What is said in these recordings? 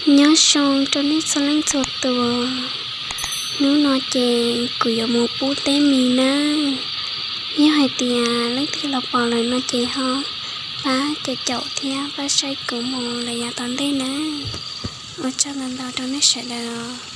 Nyob zoo rau nej txhua leej txhua tus, hnub no ces kuv yuav mus pub teeb meem nawb. Yog hais tias leej twg los pom lawm no ces ho pab caum caum thiab pab saib kuv mus lawm yav tom ntej nawb. Ua tsaug ntau ntau rau nej sawv daws.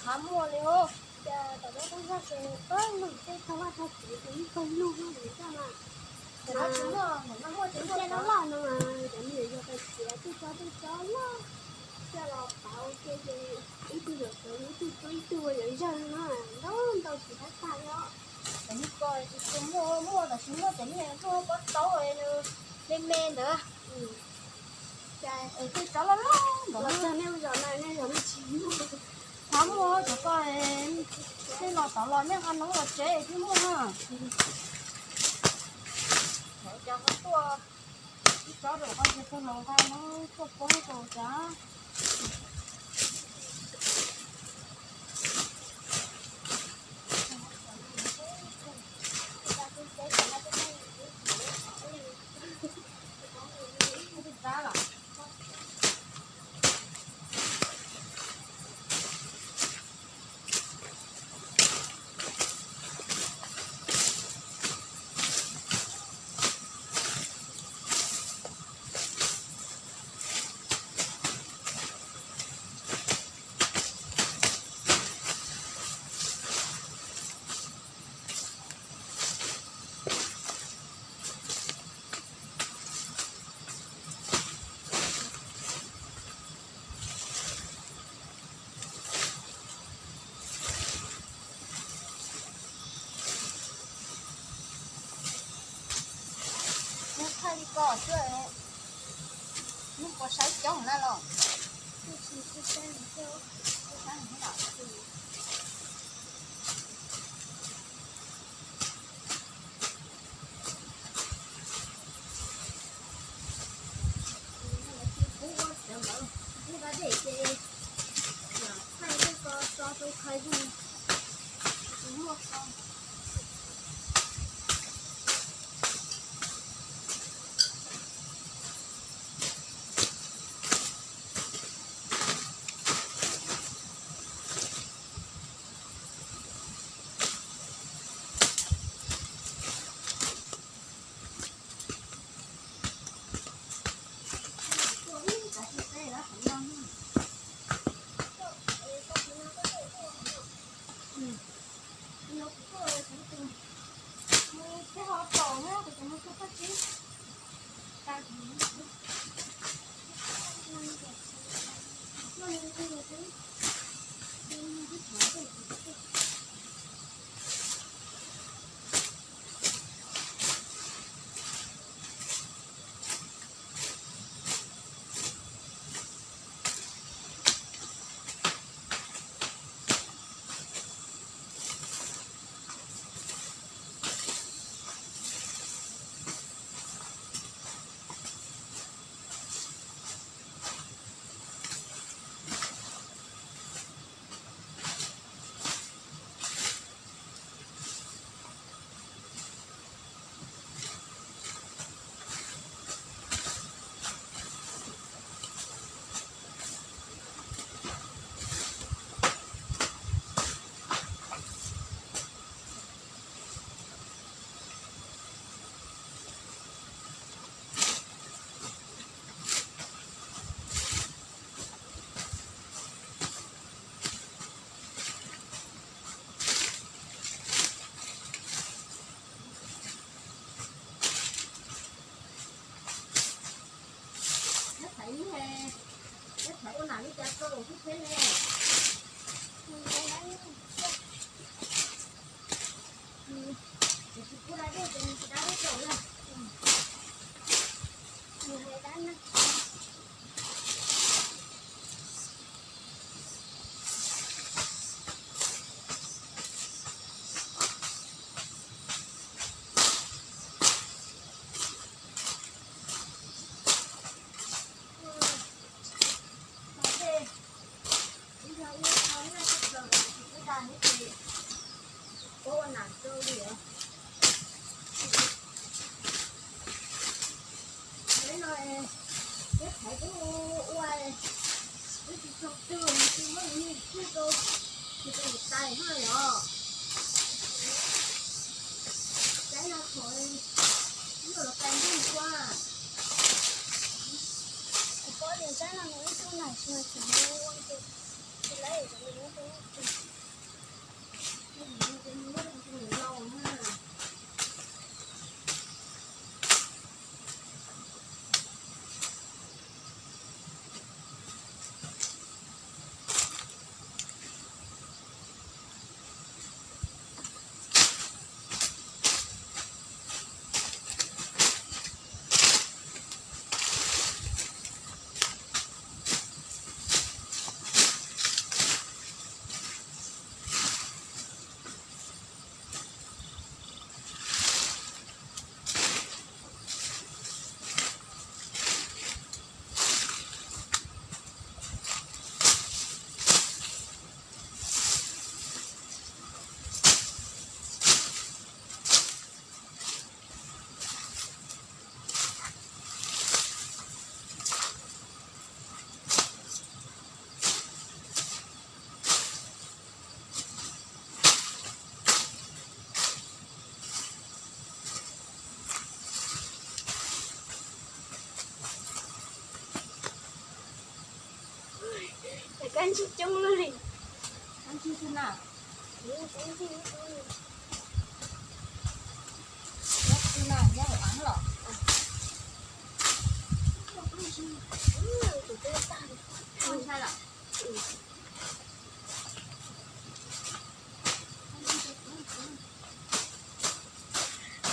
Hav muaj li os. Cas tom no tub zaj ces pab lug tej tog vaj tog tsev ces ib pawg lug no li zaj mas. Cov no tsis muaj, cov no muaj ces muaj, cov no loj no mas cov me nyuam yaus tau txiav tej tsob tej tsob loj coj los pauv ua ke ces ib tug yuav txawv ib tug, ib tug ua yuav zawg no ntau ntau tsis tab tag li os. Cov no ko tsis tshua muaj, muaj tab sis muaj cov niag muaj pob taub nws me me ntawd. Ces tej tsob loj loj ntawd los txog nej zos na, nej zos na tsis muaj. Hav muaj cov ko, tej los tod los nej ho noob los tsev twb muaj na. Cov ho tuaj, ib tsob rau qhov ntse pug los nqa no tuaj poob rau cas. Muab thaij li ko xwb, nej puas saib coob na los? Kuv ua cov ntawd, kuv da dej ces thaij tej ko tso rau khais zus, kuv muaj ko. Tag no ces puab ua nam rau li os. Peb no, peb thaiv kuj ua, wb tsis txog twg, tsis muaj ib tug rau, tsis tau tais hab yom. Peb no thaum ib nyuag los tais ntuj ua. Kuv paub tias Tsaib no nws ib tug nam tsis mas tseem ua, tsis laib, Kab ntsig coob luaj li. Kab ntsig twg na? Kab ntsig na, nyob hauv av los.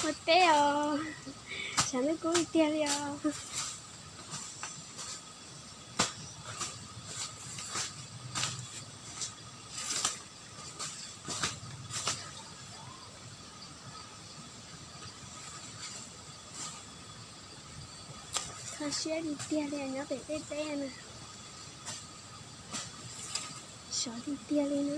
Ua teb os, tshav ntuj kub tiag li os. Kho siab tiag tiag li nyob pem tej teb na. Sov tiag tiag li na.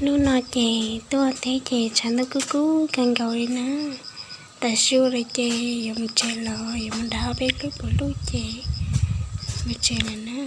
Hnub no ces tuaj teb ces tshav ntuj kub kub kawg nkaus li na. Tav su lawm ces yuav mus tsev los yuav mus dag ob peb lub puav luj ces mus tsev lawm na.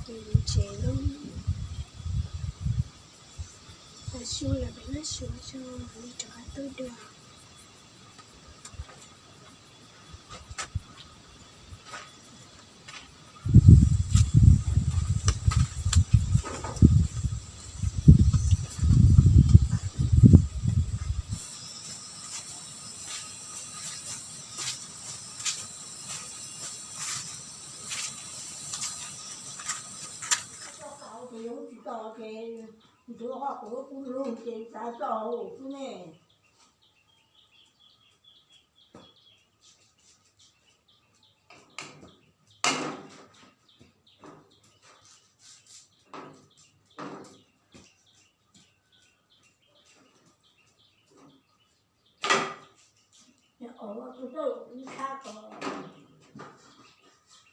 Ces yuav tsev lub, tas su lawm peb noj su tso, mam li rov qab tuaj dua. Tsis tau ces ntxuav qhov quav kuv lug ces txav txoj hauv xwb ne. Ov, tus txawj ua kuv tshab ko.